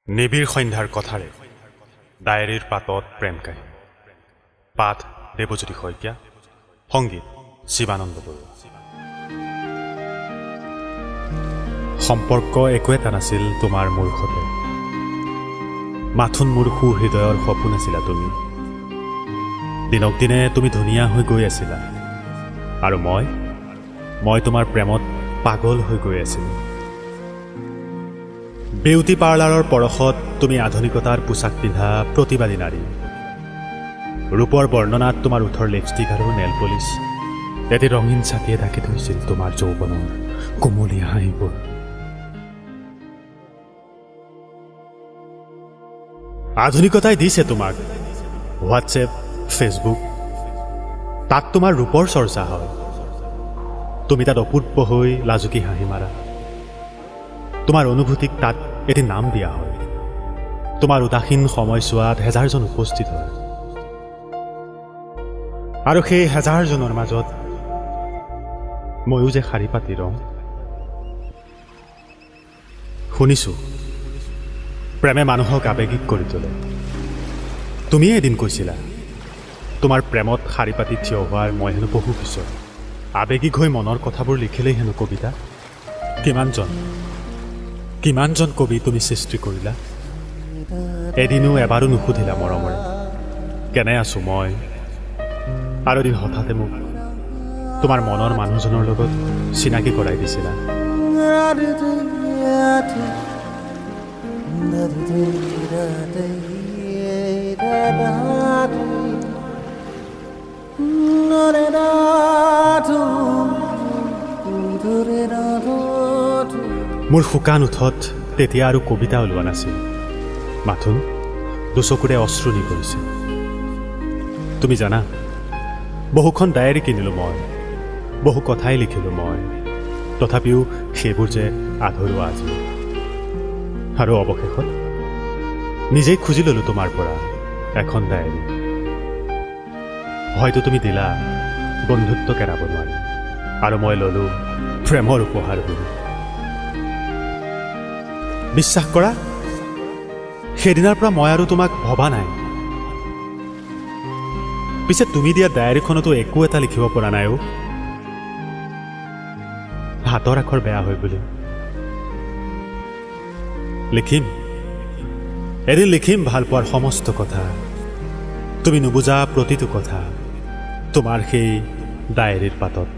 নিবিড় সন্ধ্যাৰ কথাৰে ডায়েৰীৰ পাতত প্ৰেম কাহিনী। পাঠ দেৱজ্যোতি শইকীয়া, সংগীত শিৱানন্দ বৰুৱা। সম্পৰ্ক একো এটা নাছিল তোমাৰ মোৰ সতে, মাথোন মোৰ সুহৃদয়ৰ সপোন আছিলা তুমি। দিনক দিনে তুমি ধুনীয়া হৈ গৈ আছিলা আৰু মই তোমাৰ প্ৰেমত পাগল হৈ গৈ আছিলোঁ। বিউটি পাৰ্লাৰৰ পৰশত তুমি আধুনিকতাৰ পোছাক পিন্ধা প্ৰতিবাদী নাৰী। ৰূপৰ বৰ্ণনাত তোমাৰ ওঠৰ লিপষ্টিক আৰু নেল পলিচ এটি ৰঙীন ছাতিয়ে ঢাকি থৈছিল তোমাৰ যৌৱনৰ কোমলীয়া হাঁহিবোৰ। আধুনিকতাই দিছে তোমাক হোৱাটছএপ, ফেচবুক, তাত তোমাৰ ৰূপৰ চৰ্চা হয়। তুমি তাত অপূৰ্ব হৈ লাজুকী হাঁহি মাৰা। তোমাৰ অনুভূতিক তাত এটি নাম দিয়া হয়। তোমাৰ উদাসীন সময়ছোৱাত হেজাৰজন উপস্থিত হয় আৰু সেই হেজাৰজনৰ মাজত ময়ো যে শাৰী পাতি ৰওঁ। শুনিছোঁ প্ৰেমে মানুহক আৱেগিক কৰি তোলে। তুমিয়ে এদিন কৈছিলা তোমাৰ প্ৰেমত শাৰী পাতি থিয় হোৱাৰ মই হেনো বহু পিছত। আৱেগিক হৈ মনৰ কথাবোৰ লিখিলেই হেনো কবিতা। কিমানজন কবি তুমি সৃষ্টি কৰিলা, এদিনো এবাৰো নুসুধিলা মৰমৰে কেনে আছোঁ মই। আৰু এদিন হঠাতে মোক তোমাৰ মনৰ মানুহজনৰ লগত চিনাকি কৰাই দিছিলা। মোৰ শুকান ওঠত তেতিয়া আৰু কবিতা ওলোৱা নাছিল, মাথোন দুচকুৰে অশ্ৰু নিগৰিছিল। তুমি জানা, বহুখন ডায়েৰী কিনিলোঁ মই, বহু কথাই লিখিলোঁ মই, তথাপিও সেইবোৰ যে আধৰুৱা আজি। আৰু অৱশেষত নিজেই খুজি ল'লোঁ তোমাৰ পৰা এখন ডায়েৰী। হয়তো তুমি দিলা বন্ধুত্ব কেৰাব নোৱাৰি, আৰু মই ল'লোঁ প্ৰেমৰ উপহাৰ বুলি। বিশ্বাস কৰা, সেইদিনাৰ পৰা মই আৰু তোমাক ভবা নাই। পিছে তুমি দিয়া ডায়েৰীখনতো একো এটা লিখিব পৰা নাই অ', হাতৰ আখৰ বেয়া হয় বুলি। লিখিম, এদিন লিখিম ভালপোৱাৰ সমস্ত কথা, তুমি নুবুজা প্ৰতিটো কথা তোমাৰ সেই ডায়েৰীৰ পাতত।